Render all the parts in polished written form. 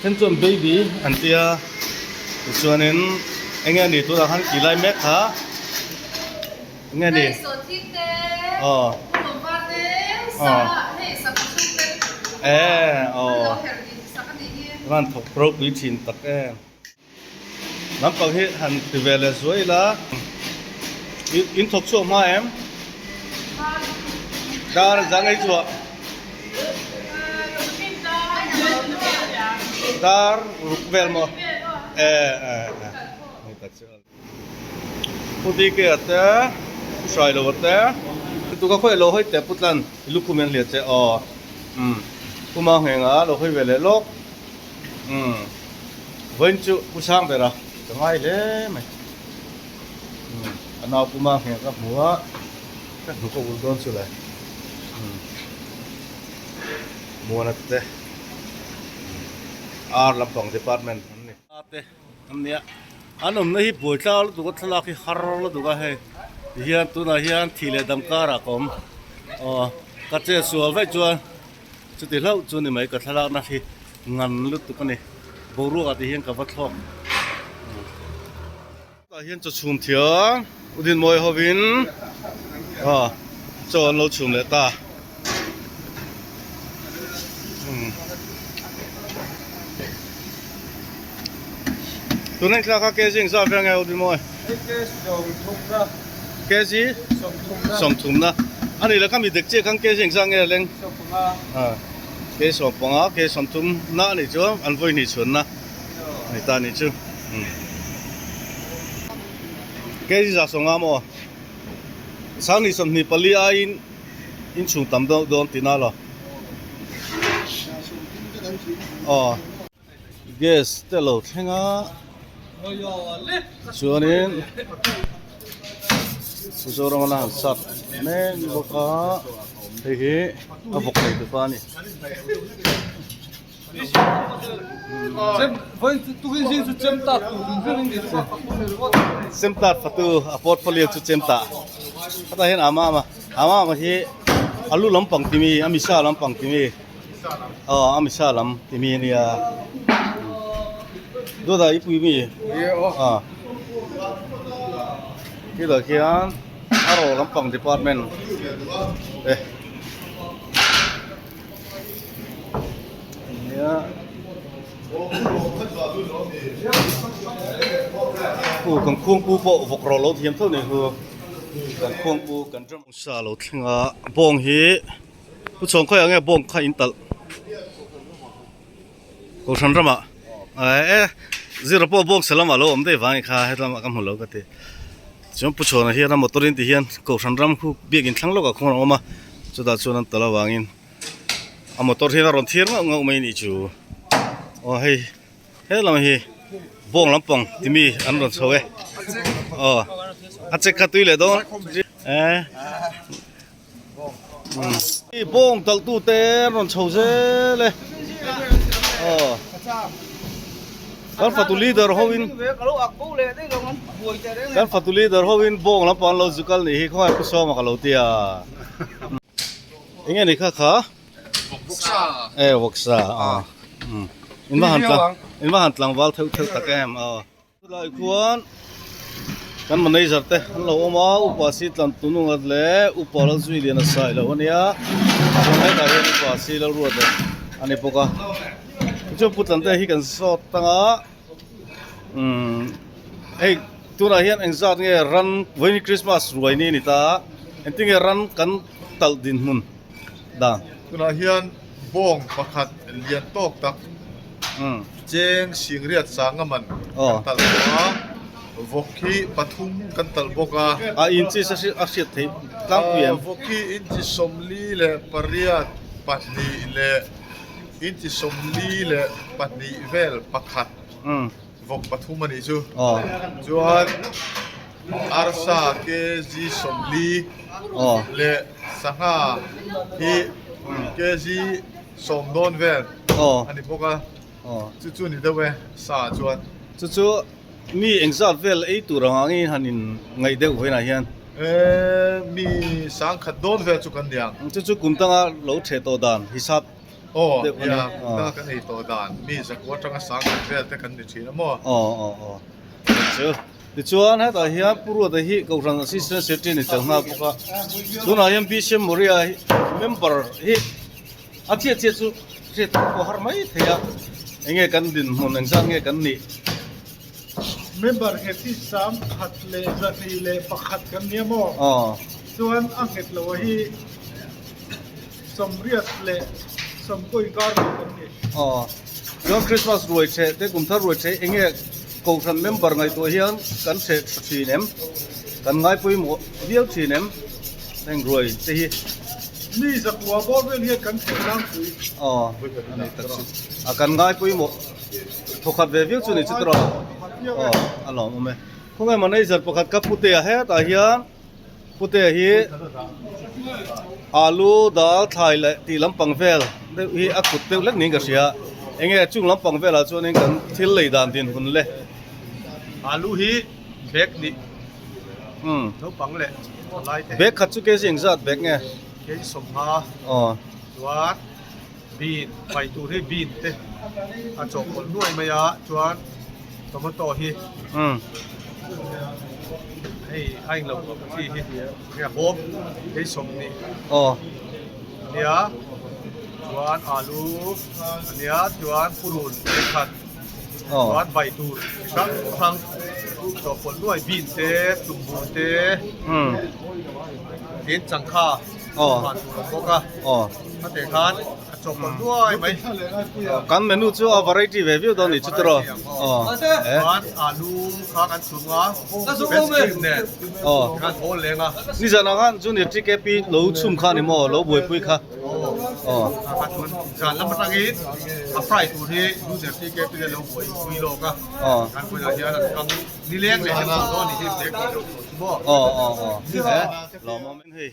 Then chuan baby an tia tichuanin eng nge ni tunah khan tih lai mek kha eng nge ni aw aw eh aw van thawk ropui thin tak em. Lampang hi han ti ve leh zuai ila in thawk chhuak hma em? Dar zang ei chhuah dar ruk vel maw e e e Pu DK a te Pu Hrailo a te tu ka khawi lo hawi teh Pu Tlan i lukhum hian hliah che aw umm Pu Manghenga lo hawi ve leh lawk umm vawiin chu Pu Sangbera ka ngai hle mai umm a nau Pu Manghenga ka hmu a ka hnuk a ulh dawn chu le umm Muana te ar lampang department an ni. An nia an awmna hi buai tlang lutuk a thlalak hi har lutuk a hei tihian tunah hian thih leh dam karah ka awm aw ka che sual vaih chuan chuti hlauh chu ni mai ka thlalakna hi ngan lutuk a ni boruak ah tihian ka va thlawk tah hian chaw chhum thiam u Dinmawi hovin aw chaw an lo chhum leh ta. Tuna thla kha kg engzat vel nge Udi mawi? Kg sawmthumna a nih leh kha mi dek chiah khan kg engzat nge leng? Kg sawmpanga kg sawmthumna a nih chu an vawi hnih chhuanna a ni ta a nih chu kg za sawmnga maw? Sanghnih 24 aiin inchhung tam deuh dawn tihna lo. Aw gas te lo thleng a chuanin Mizoram a han sat mek bawk a hei hi a vawk nei tupa a ni. Chem tat fatu a portfolio chu chem tah hetah hian ama ama ama ama hi a lu lampang timi a misa lampang timi aw a misa lam timi ania dawtah i pui mi ah khitah khian a rawh lampang department te. Pu kan khuangpu pawh vawk rawh lo thiam tho nei hu kan khuangpu kan ram sa lo thleng a bawng hi pu chhawng khawiah nge bawng kha in talh kohhran ramah eh zira pawh bawng sa lamah lo awm daih vang kha hetlama ka hmu lo ka ti chuan pu chhawna hian a motor in ti hian kohhran ram khu biakin thlang lawkah khuan a awm a chutah chuan an talh avangin. A motor hian a rawn thir ngauh ngauh mai a nih chu aw hei he lam hi bawng lampang ti mi an rawn chho e aw a check kha tui leh dawn e bawng talh tu te an rawn chho zel e aw kan fatu leader ho in kan fatu leader ho in bawng lampang an lo zu kal nih hi khawngaih pu sawma ka lo tia. Enge ni kha kha? Vawksa. E vawksa a. In va han tlang in va han tlangval theuh theuh tak em a. Chulai khuan kan manager te an lo awm a upa si tlan tununga leh upa Lalzui lian a sai lo ania. Chuan hetah hian upa si Lalruat leh a ni bawk a. Tichuan pu Tlante hi kan zawt tang a. Umm hei tunah hian engzat nge ran vawiin Christmas ruai ni a ni ta a engtin nge ran kan talh dinhmun dan. Tunah hian bawng pakhat lian tawk tak cheng singriat sanga man kan talh bawk a, vawk hi pathum kan talh bawk a. A inchi a hriat theih tlangpui em? Vawk hi inchi 48 leh. Inchi 42 vel pakhat vawk pathum a nih chu. Chuan arsa kg 40 leh sangha hi kg 10 dawn vel a ni bawk a. Chu chu ni deuh e sa chuan. Chu chu mi engzat vel ei tur ang angin han in ngaih deuh vawiinah hian. Mi sangkhat dawn vel chu kan ni ang. Chu chu kum tanga lo theh tawh dan hisap. Aw, deuh a ni. nia, tuna kan ei tawh dan mi zakua atanga sang khat vel te kan ni thin a maw? Aw, aw, aw. Chu. Tichuan hetah hian Pu Ruata hi Kohhran Assistant Secretary ni tel nghal bawk a. Tunah hian BCM Moria hi member hi a chiah chiah chu hriat pawh har mai thei a. Enge kan dinhmun engzat nge kan nih? Member nghet hi 121 kan nia maw? Aw. Chuan a nghet lo hi 80 le 90 inkar vel kan ni. Aw. Chuan Christmas ruai theh te kum thar ruai theh enge Kohhran member ngaihtuah hian kan hreh tha thin em? Kan ngaipawimawh viau thin em? Heng ruai te hi. Mi zakua bawr vel hian kan hreh tlangpui. Aw. A nei tak chu. A kan ngaipawimawh. Thawkhat ve viau chu ni chu tawh aw a lawm awm e. Khawnge manager pakhat ka Putea hetah hian Putea hi alu dal thlai leh tih lampang vel deuh hi a kut deuh lek niin ka hria. Enge chung lampang velah chuanin kan thil lei dan dinhmun le. Alu hi bag nih naupang leh thalai te. Bag khat chu kg engzat bag nge? Kg 50. Aw. Chuan. Bean paih tur hi bean te a chawhpawlh nuai mai a chuan tomato hi hei a englo chi hi hei a bawm hei 20 ania chuan alu ania chuan purun thenkhat chuan bai tur chi hrang hrang chawhpawlh nuai bean te tumbu te tin changkha van tur a bawk a. A teh khan a chawhpawlh nuai mai. Kan menu chu a variety ve viau dawn ni chu tiraw. Chuan alu kha kan chhung a, veg cream nen khan hawl leng a. Nizanah khan Junior TKP lo chhum kha ni maw, lo buaipui kha. Kha chuan zan lam atangin a fry tur hi Junior TKP te lo buaipui lawk a. Kan buaiah hian an kang nileng leh heng dawn ni hi bag tih loh tur chu maw. Lawmawm in hei.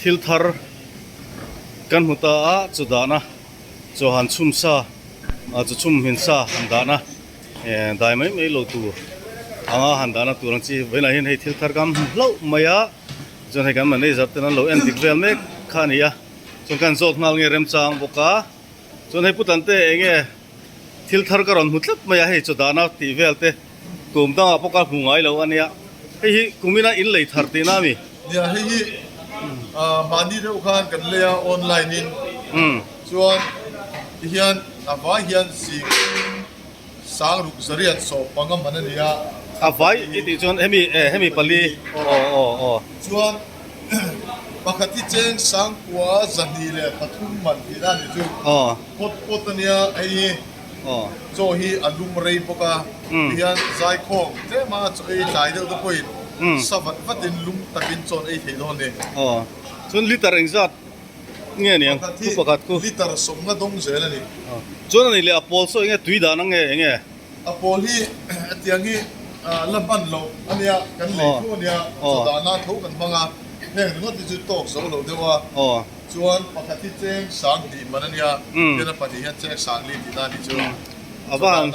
Thil thar kan hmu ta a, chu dahna chaw han chhum sa ah chu chhum hmin sa han dahna eh dai mai mai lo tur anga han dahna tur ang chi vawiinah hian hei thil thar kan hmu hlauh mai a, chuan hei kan manager ten an lo en dik vel mek kha a ni a, chuan kan zawt nghal nge remchang bawk a, chuan hei putan te eng nge thil thar ka rawn hmu tlat mai a, hei chaw dahna tih vel te. Kum dangah pawh ka hmu ngai lo a nia. Hei hi kumina in lei thar tihna a mi? Nia, hei hi mahni deuh khan kan lei a online in. Chuan tihian a vai hian zing sang ruk zariat sawm panga man a ni a. A vai i tih chuan hemi eh hemi pali aw aw aw. Chuan pakhat hi cheng sangkua 203 man tihna a ni chu. Pot pot a nia hei hi. Chaw hi a lum rei bawk a, tihian zaikhawm tlem a chaw ei tlai deuh te pawhin sa vat vatin lum takin chaw an ei thei dawn a ni. Aw, chuan liter engzat nge niang thu pakhat khu? Liter sawmna dawng zel a ni. Chuan a nih leh a pawl saw enge tui dan ang nge enge? A pawl hi tiang hi la hman loh a nia, kan lei tho a nia, chaw dahna tho kan hmang a, heng ringawt hi chu tawk zo lo deuh a. Chuan pakhat hi cheng sang hnih man a nia, tian a pahnih hian cheng sang li tihna a nih chu. Chutah nan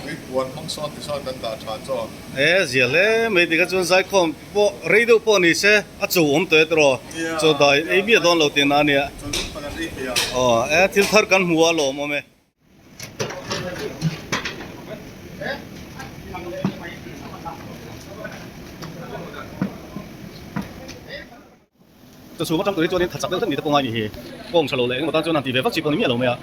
tui puan hmang sawn ti sawn kan dah tha chaw. E zia hle mai tikha chuan zaikhawm pawh rei deuh pawh ni se a cho awm tawh e tiraw chaw dai ei miah dawn lo tihna a nia. Chaw lum tak an ei thei a. Aw e thil thar kan hmu a lawm awm e. Chu chhum atang tur hi chuanin thachak deuh hlek ni te pawh ngai ni hi. Kawng tha lo leh engemaw tan chuan han ti ve vak chi pawh ni miah lo mai a.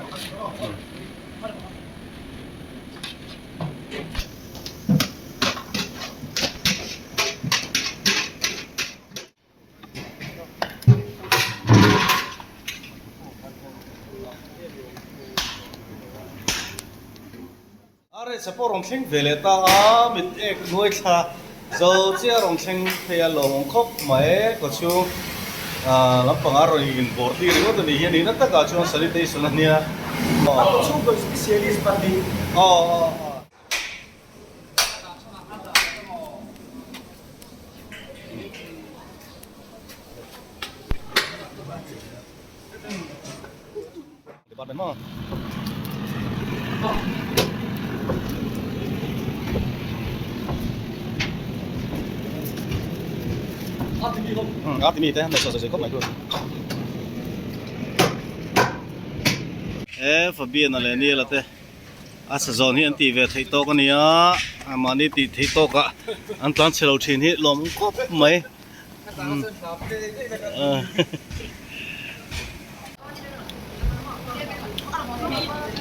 Rsa pawh rawn thleng ve leh ta a, mit ek nuai thla zo chiah rawn thleng phei a lawm awm khawp mai. Kaw chhung lampangah rawn inbawr tir ringawt a nih hi a nihna takah chuan sanitation a nia. A kaw chhung kaw specialist pahnih. Aw aw aw. Department maw? A timi te, mai saw saw khawp mai khu. E Fabian-a leh Niela te a sazawn hi an tih ve theih tawk a ni a, mahni tih theih tawkah an tlan chhe lo thin hi lawm khawp mai.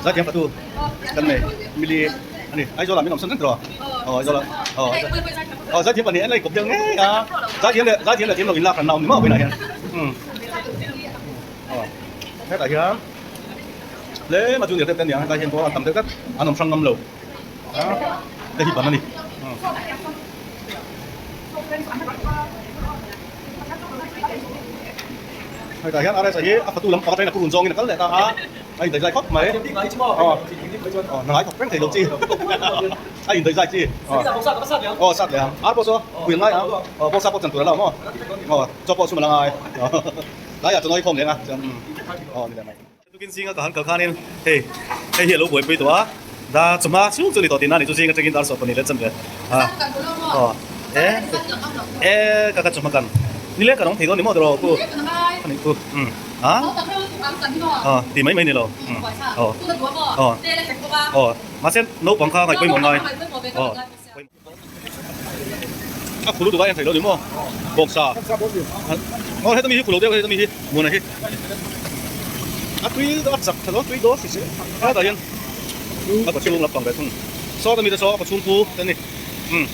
Zaithiam fatu kan nei mili a ni Aizawl ah min awm sawn reng tawh aw Aizawl ah aw aw zaithiam pahnih an la inkawp deuh ngei a zaithiam leh zaithiam leh thiam lo inlak hran na awm ni maw vawiinah hian umm aw hetah hian tlem a junior deuh te an ni ang hetlai hian pawh an tam deuh tlat an awm hrang ngam lo a hei hi ban a ni. Hetah hian RS-a hi a fatu lam pakhat atangin a purun zawngin a kal leh ta a, a indaihzai khawp mai. Aw, aw, hna ngai thawk reng thei lo chi. A indaihzai chi. Aw, sat leh ang. Ar pawh saw pui ang ngai ang. Aw, bawksa pawh chan tur a la awm aw. Aw, chaw pawh chhum a la ngai. Tlaiah chaw nawi khawm leh ang a, chuan aw ni leh mai. Tukin zinga ka han kal khanin hei hei hi a lo buaipui tawh a, da chawhma chhung chu ni tawh tihna a ni chu zing atangin dar sawh pahnih leh chanve a aw e e ka ka chawhma kan ni leng kan awm thei dawn ni maw tiraw ku a nih ku um a aw ti mai mai ni lo um aw aw aw mahse naupang kha ngaih pawimawh ngai aw. A khulu duh a en thei lo ni maw bawksa aw heta mi hi khulo deuh heta mi hi muana hi a tui a chak tha dawn tui dawn si si hetah hian a kawchhung lampang ve thung sawta mite saw a kawchhung pu te a ni umm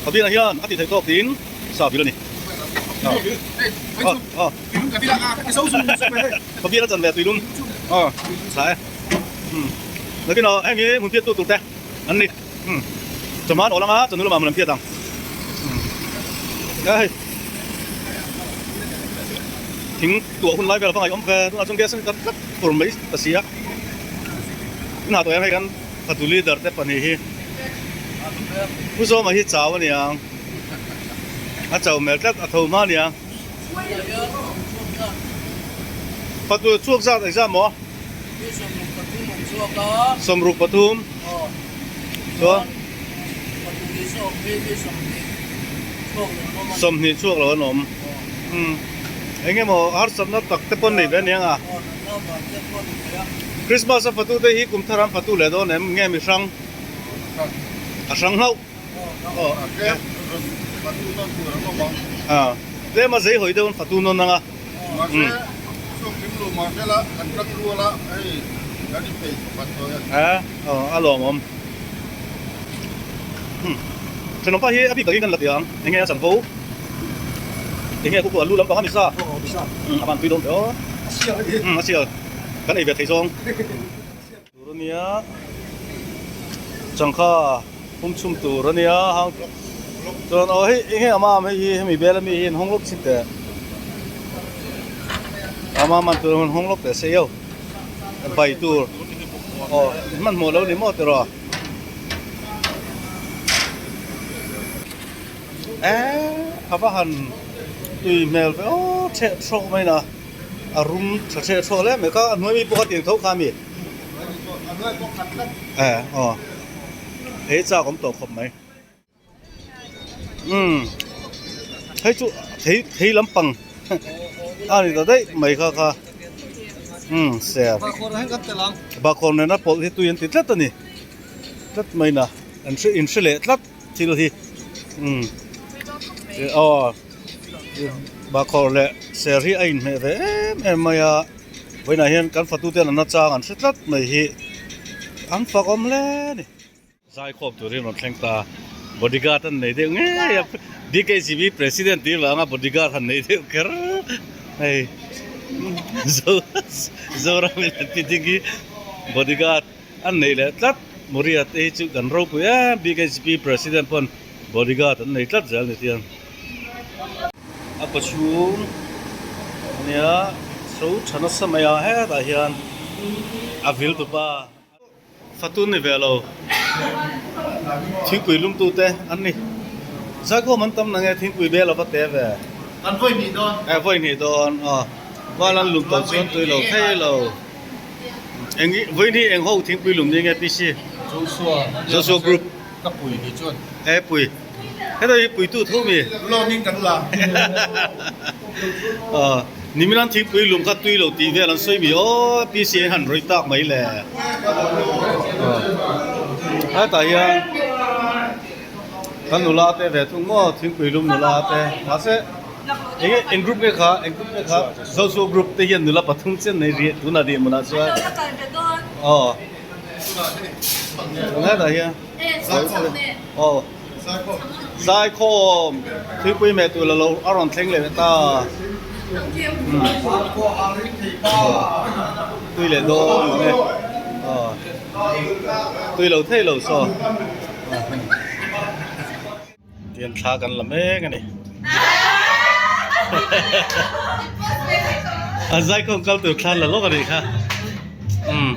Fabian-a hian a tih theih tawk tiin sa vil a ni aw aw Fabian-a chan ve tuilum aw sa e umm nakinah heng hi hmun phiattu tur te an ni. Umm chawhma an awl anga chawhnu lamah hmun an phiat ang umm hei thing tuah hun lai vel avanga i awm ve tunah chuan gas a ni ta tlat tur mai ta si a in hah tawh em hei kan fatu leader te pahnih hi Pu Zawma hi chau a niang a chau hmel tlat a tho hma a niang fatu chhuak zat exam maw. 63. Chuan 20 chhuak lo an awm. Umm eng emaw harsatna tak te pawh an nei ve aniang a. Christmas a fatu te hi kum thar an fatu leh dawn em nge mi hrang? A hrang hlauh. Tlem a zei hawi deuh an fatu nawn ang a. Mahse, chhuak kim lo mahse la kan tang rual a, hei kan inpeih pakhat tawh e. A, aw a lawmawm. Hmm, thenawmpa hi a bik takin kan la ti ang, enge a chanvo, enge a kukua lu lampang a misa, hmm a van tui dawn ve aw, hmm a sial, kan ei ve thei zawng. Tur a nia, changkha pum chhum tur a nia hang chuan aw hei enge a mam hei hi hemi bel ami hi an hawng lawk chin teh a mam man tur an hawng lawk teh se io bai tur aw hmanhmawh lo ni maw tiraw eh a va han tui hmel ve aw theh thlawk mai na a rum tha theh thlawk hle mai kha a hnuai mi pawh kha tiang tho kha a mi. Eh aw ei chak awm tawh khawp mai umm hei chu thei thei lampang a ni ta daih mai kha kha umm ser bahkhawr nena pawlh hi tui an ti tlat a ni tlat mai na an hre in hre leh tlat thil hi umm aw bahkhawr leh ser hi a inhmeh ve em em mai a. Vawiinah hian kan fatute an nachang an hre tlat mai hi an fak awm hle a ni. Zaikhawm turin rawn thleng ta bodyguard an nei deuh ngei a BKCB president tih vanga bodyguard han nei deuh kher hei Zoram in an ti ding hi bodyguard an nei leh tlat Moriah te hi chu kan ropui em BKCB president pawn bodyguard an nei tlat zel ni tiang. A kawchhung ania so tha nasa mai a hetah hian a vil tupa fatun ni ve lo thingpui lum tu te an ni zaikhawm an tam nange thingpui bel a va te ve an vawi hnih dawn e vawi hnih dawn aw val an lum tawh chuan tui lo thei lo eng vawi hnih eng ho thingpui lum ni nge PC Joshua Joshua group Ka pui hi chuan. E pui. Heta hi puitu tho mi. Loan in kan la. Aw. Nimin an thingpui lung kha tui lo tih vel an sawi mi aw PC an han rawih tak mai le. Hetah hian kan nula te ve thung maw thingpui lum nula te mahse enge eng group nge kha eng group nge kha Zozo group te hian nula pathum chian nei rih tunah dinhmunah chuan aw hetah hian aw. Zaikhawm thingpui meh tur lo a rawn thleng leh ta. Tui leh dawn ang e. Tui lo thei lo saw. Tian thla kan la mek a ni. A zaikhawm kal tur thla la lawk a nih kha. Umm.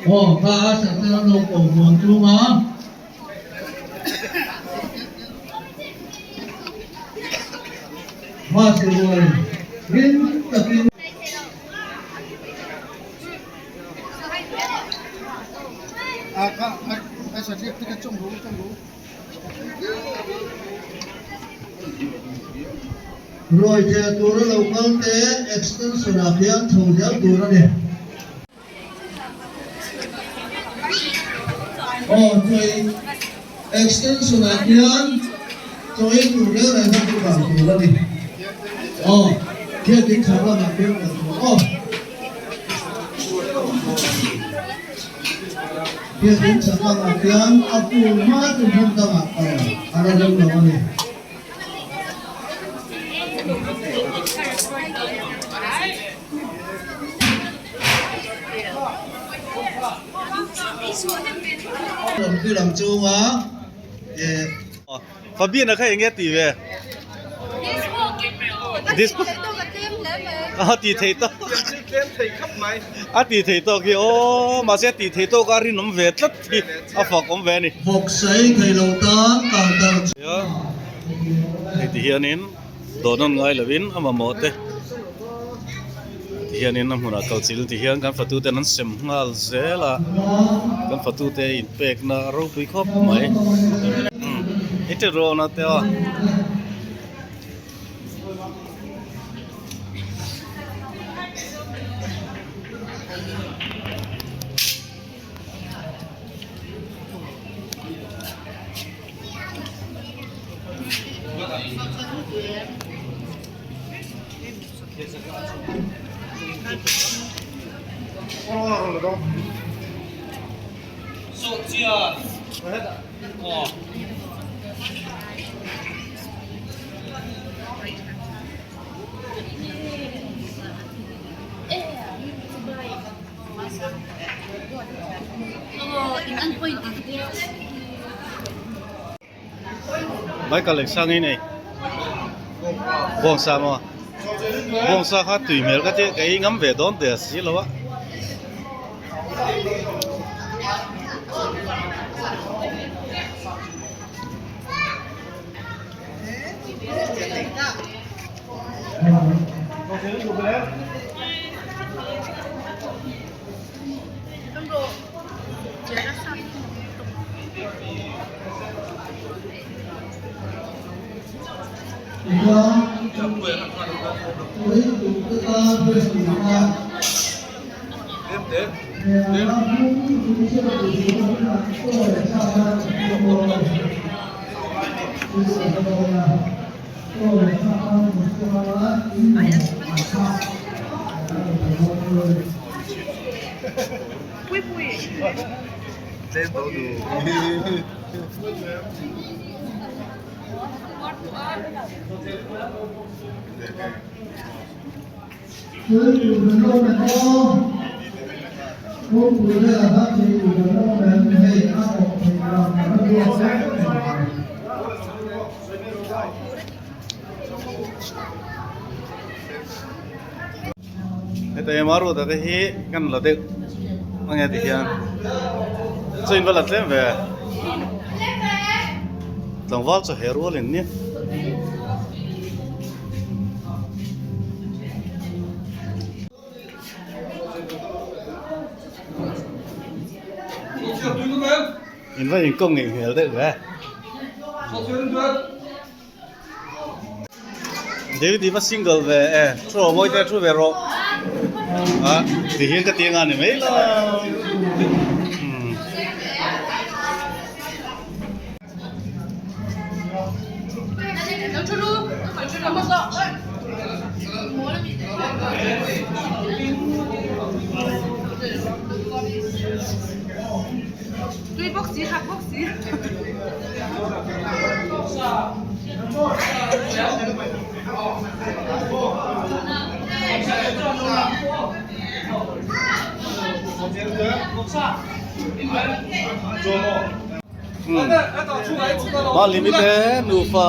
Aw ka a sakte an lo ko huan chung a. Mahse rual hlim takin. Ruai theh tura lo kal te extension ah khian chho zel tur a ni. Aw chawi extension ah khian chawi tur reng reng kha chu kal tur a ni. Aw khian chhak lamah khian kal tur aw. Biakinn chhak lamah khian a fur hma chu hmun dangah kal a la rem lo a ni. Rawn pi lang chunga eh. Fabian-a kha eng nge tih ve? A ti thei tawk a ti thei tawk hi aw mahse a ti thei tawk a rinawm ve tlat hi a fak awm ve a ni. Vawk sai thei lo tan kal dar chu. Hei ti hianin dawhnawn ngai lovin a mamawh te ti hianin a hmunah kal chil ti hian kan fatu ten an sem nghal zel a kan fatu te inpekna a ropui khawp mai heti rawn a te aw. Michael leh sang in ei bawngsa maw bawngsa kha tui hmel ka tih ka ei ngam ve dawn der si lo a. Heta ema ruat te hi kan la deuh a nge ti hian chaw in va la tlem ve tlangval chu he rual in nia. In va inkawm ngeih hmel deuh ve. David i va single ve e thu rawh mawi te thu ve rawh a ti hian ka ti anga ni mai lo umm. Malimi te nufa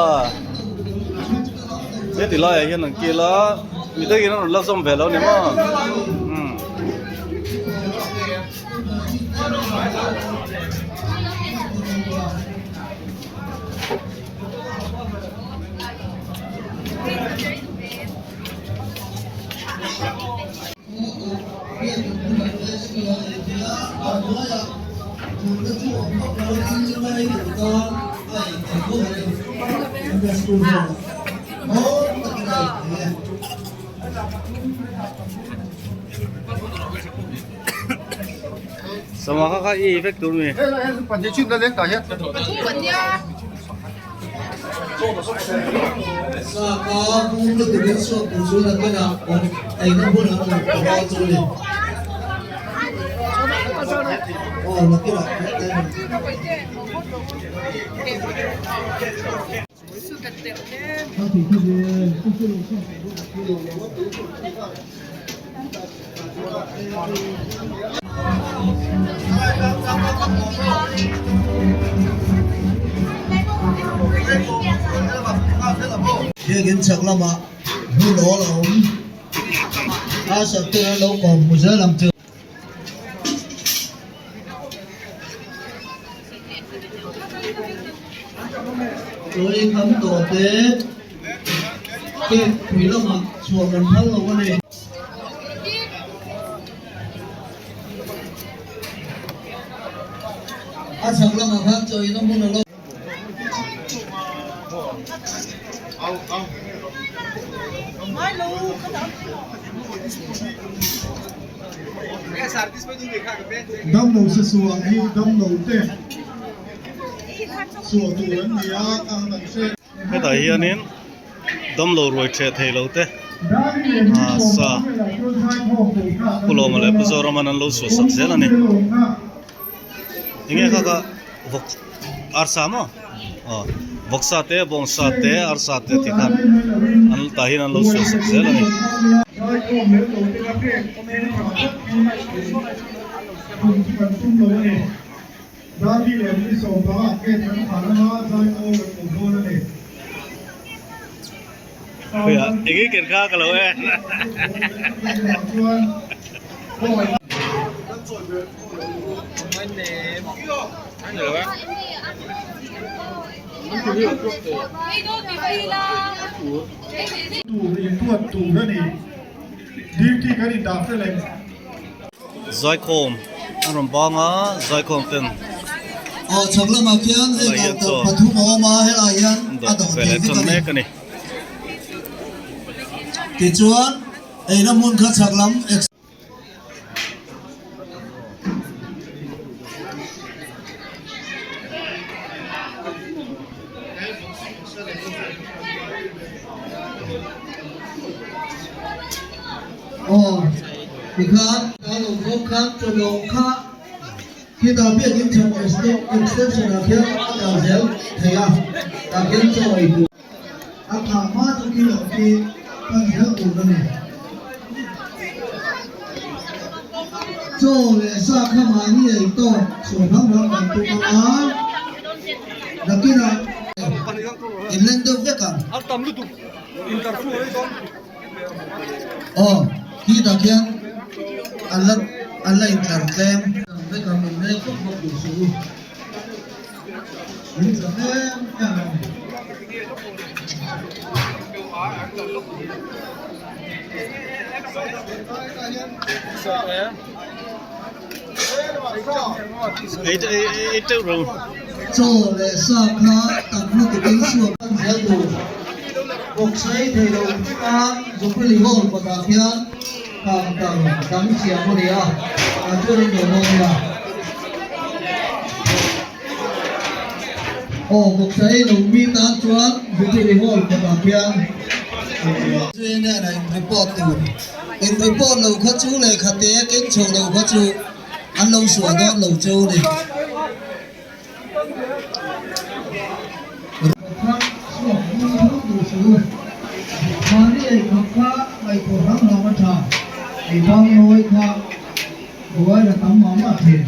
he ti laiah hian an kil a mi takin an rawn la zawm ve lo a ni maw umm. Sama kha kha i vek tur mi. Biakin chhak lamah hmun awl a awm a sakte an lo kawm hmu zel ang chu. Chawi kham tawh te cake pui lamah chhuah kan phal lo a ni. A chhak lamah khan chawina hmun a lo. Damlo se suah hi damlo te suah tur an ni a, kha kan hre. Hetah hianin damlo ruai ṭheh thei lo te. Ah sa Pu Lawma leh Pu Zoraman an lo suah sak zel a ni. Enge kha kha vawk arsa maw aw vawksa te bawngsa te arsa te tih khan an tah hian an lo suah sak zel a ni. Khawiah enge ken kha ka lo en. Zaikhawm an rawn bang a, zaikhawm ten Aw chhak lamah khian hei counter pathum a awm a, helai hian a dawh thei vek a ni. Tichuan eina hmun kha chhak lam. Aw tikhan ka lo bawk khan chawlawng kha khitah biakin chhak extension ah khian a kal zel thei a tah khian chaw ei tur a khah hma chu khi lam khi pan zel tur a ni. Chaw leh sa kha mahni ei tawk sawi hrang hrang kan tum ang a, nakinah inleng deuh vek ang. Aw, khitah khian an la an la intlar tlem. Vek ang in mek vak vak duh suh u. In tla em em a ni. Chaw leh sa kha tam lutukin suak an zel tur. Bawksai thei lo tan Jubilee Hall kawtah khian counter dang siam a ni a, tah chuan in lo dawn nia. Aw bawksai lo mi tan chuan Jubilee Hall kawtah khian Nen a in report tur. In report lo kha chu lehkha te keng chho lo kha chu an lo suah dawn lo cheu a ni. Mahni ei khawp kha ngaihtuah hrang hrang a tha, ei bang nawi kha buai la tam mah mah thin.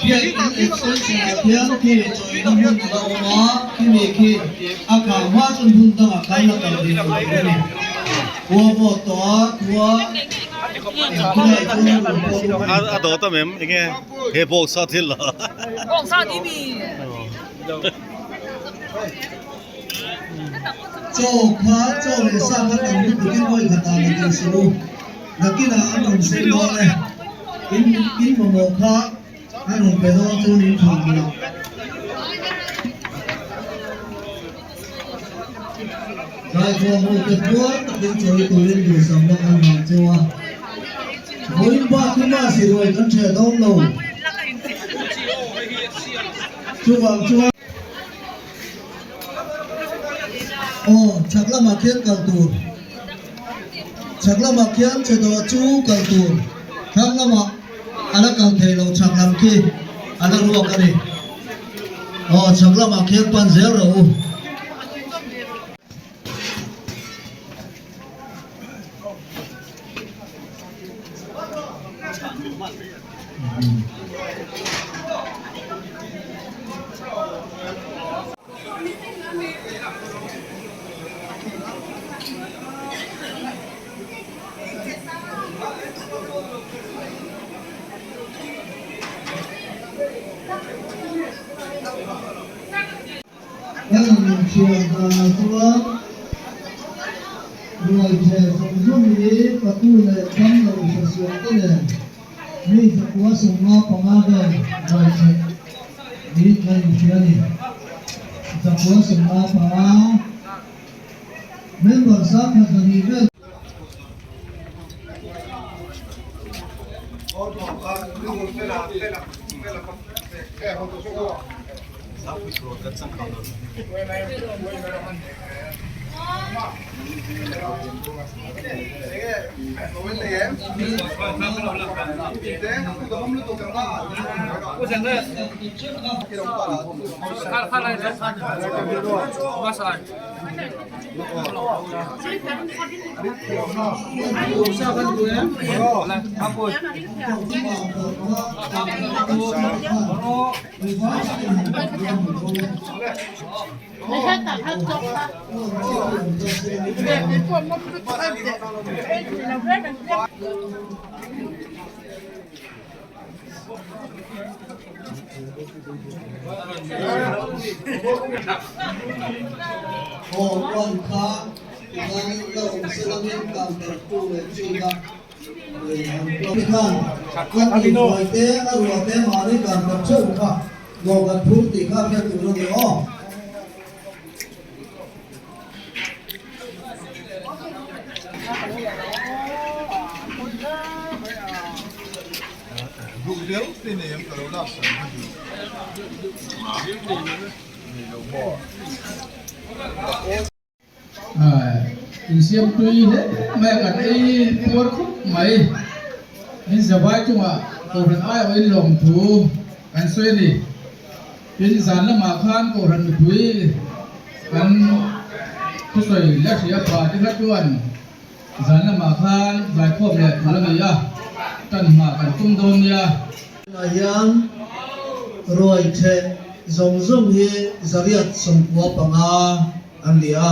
Biak in extension ah khian khi chawina hmun a la awm a, khimi khi a khar hma chuan hmun dangah khan la kal rih lo tur a ni. Khua vawt tawh a, khua engkhilai chuan a lum pawh lum A a dawt a mem enge he bawksa thil la. Bawksa ti mi. Chaw kha chaw leh sa kha tam lutuk in vawi khat ah la duh suh u. Nakinah an rawn sem dawn e. In in mamawh kha an rawn pe dawn chuan in thlan duh. Zaikhawm ho te puar takin chawi turin duhsakna kan hlan chu a. Vawiin bak hi mahse ruai kan ṭheh dawn lo. Chuvang chuan. Aw, chhak lamah khian kal tur. Chhak lamah khian che dawh chu kal tur. Thlang lamah a la kal thei lo chhak lam khi a la ruak a ni. Aw, chhak lamah khian pan zel rawh u. Kan inchhiar danah chuan ruai chhe zawng zawng hi patu leh damlo hresual te nen mi 155 vel ruai chhe niin kan inhria a ni. 155 member 1200 vel. Aw uan kha tikhanin la awm se langin counter tu leh chi kha Tikhan kan inbuai te a ruah te mahni counter theuh kha lawm kan phur tih kha hriat tur a ni aw. Insiam tui hle mai a kan ei puar khawp mai. In zavai chungah Kohhran aiawhin lawmthu kan sawi a ni. Tin, zan lamah khan Kohhran mipui kan thusawi la hria pa te kha chuan zan lamah khan zaikhawm leh tur a ni a, tan hma kan tum dawn nia. Tunah hian ruai theh zawng zawng hi zariat 95 an ni a,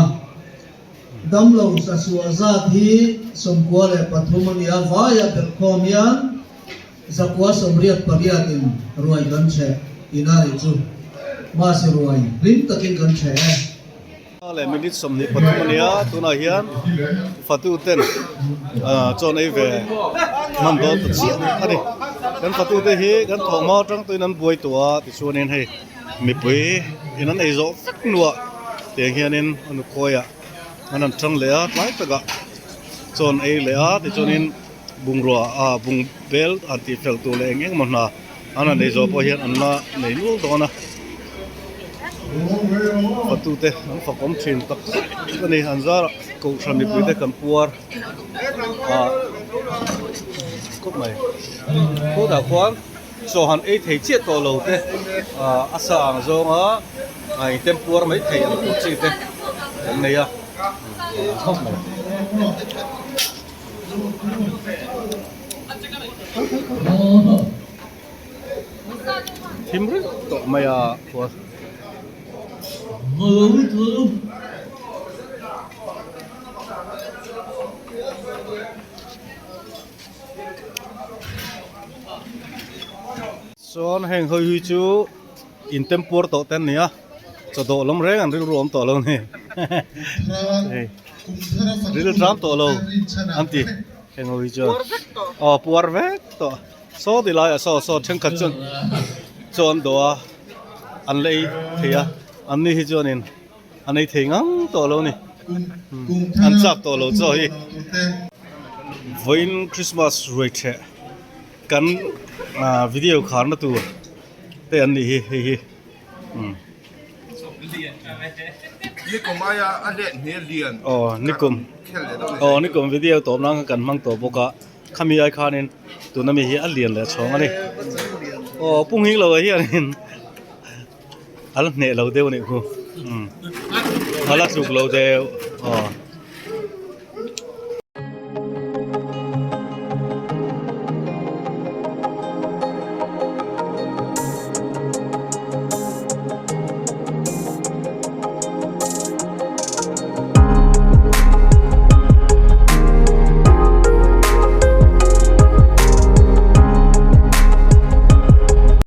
damlo sasuah zat hi 93 a ni a, vaia belhkhawm hian 188 in ruai kan chheh tihna nih chu mahse ruai hlim takin kan chheh e. Leh minute 23 a nia tunah hian fatu ten chawn ei ve hman dawn ta chiah a ni. Kan fatu te hi kan thawhhma atang tawhin an buai tawh a tichuanin hei mipui in an ei zawh vek hnuah tiang hianin a nukhawiah an han tang leh a tlai takah chawn ei leh a tichuanin Bungrua a bung bel an tih fel tur leh eng eng emaw hna an han nei zawh pawh hian an la nei nual dawn a. Fatute an fakawm thin tak zet a ni. An zarah Kohhran mipuite kan puar a khawp mai. Khawtah khuan chaw han ei thei chiah tawh lo te a sa ang zawnga a intem puar mai thei ang tur chi te kan nei a khawp mai. Thim reng tawh mai a khua. Chuan heng hawi hi chu in tempuar tawh te an ni a chaw dawh lam reng an rilru awm tawh lo a ni hei ril tlam tawh lo an ti heng ho hi chuan aw puar vek tawh saw ti laiah saw saw thenkhat chuan chaw an dawh a an la ei thei a an ni hi chuanin an ei thei ngang tawh lo a ni an chak tawh lo chaw hi vawiin Christmas ruai theh kan video kharna tur te an nih hi hei hi umm. Aw nikum aw nikum video tawp nan khan kan hmang tawh bawk a khami ai khanin tuna mi hi a lian leh chhawng a ni aw pu nghing lo ah hianin a la hneh lo deuh a nih khu umm a la tluk lo deuh aw.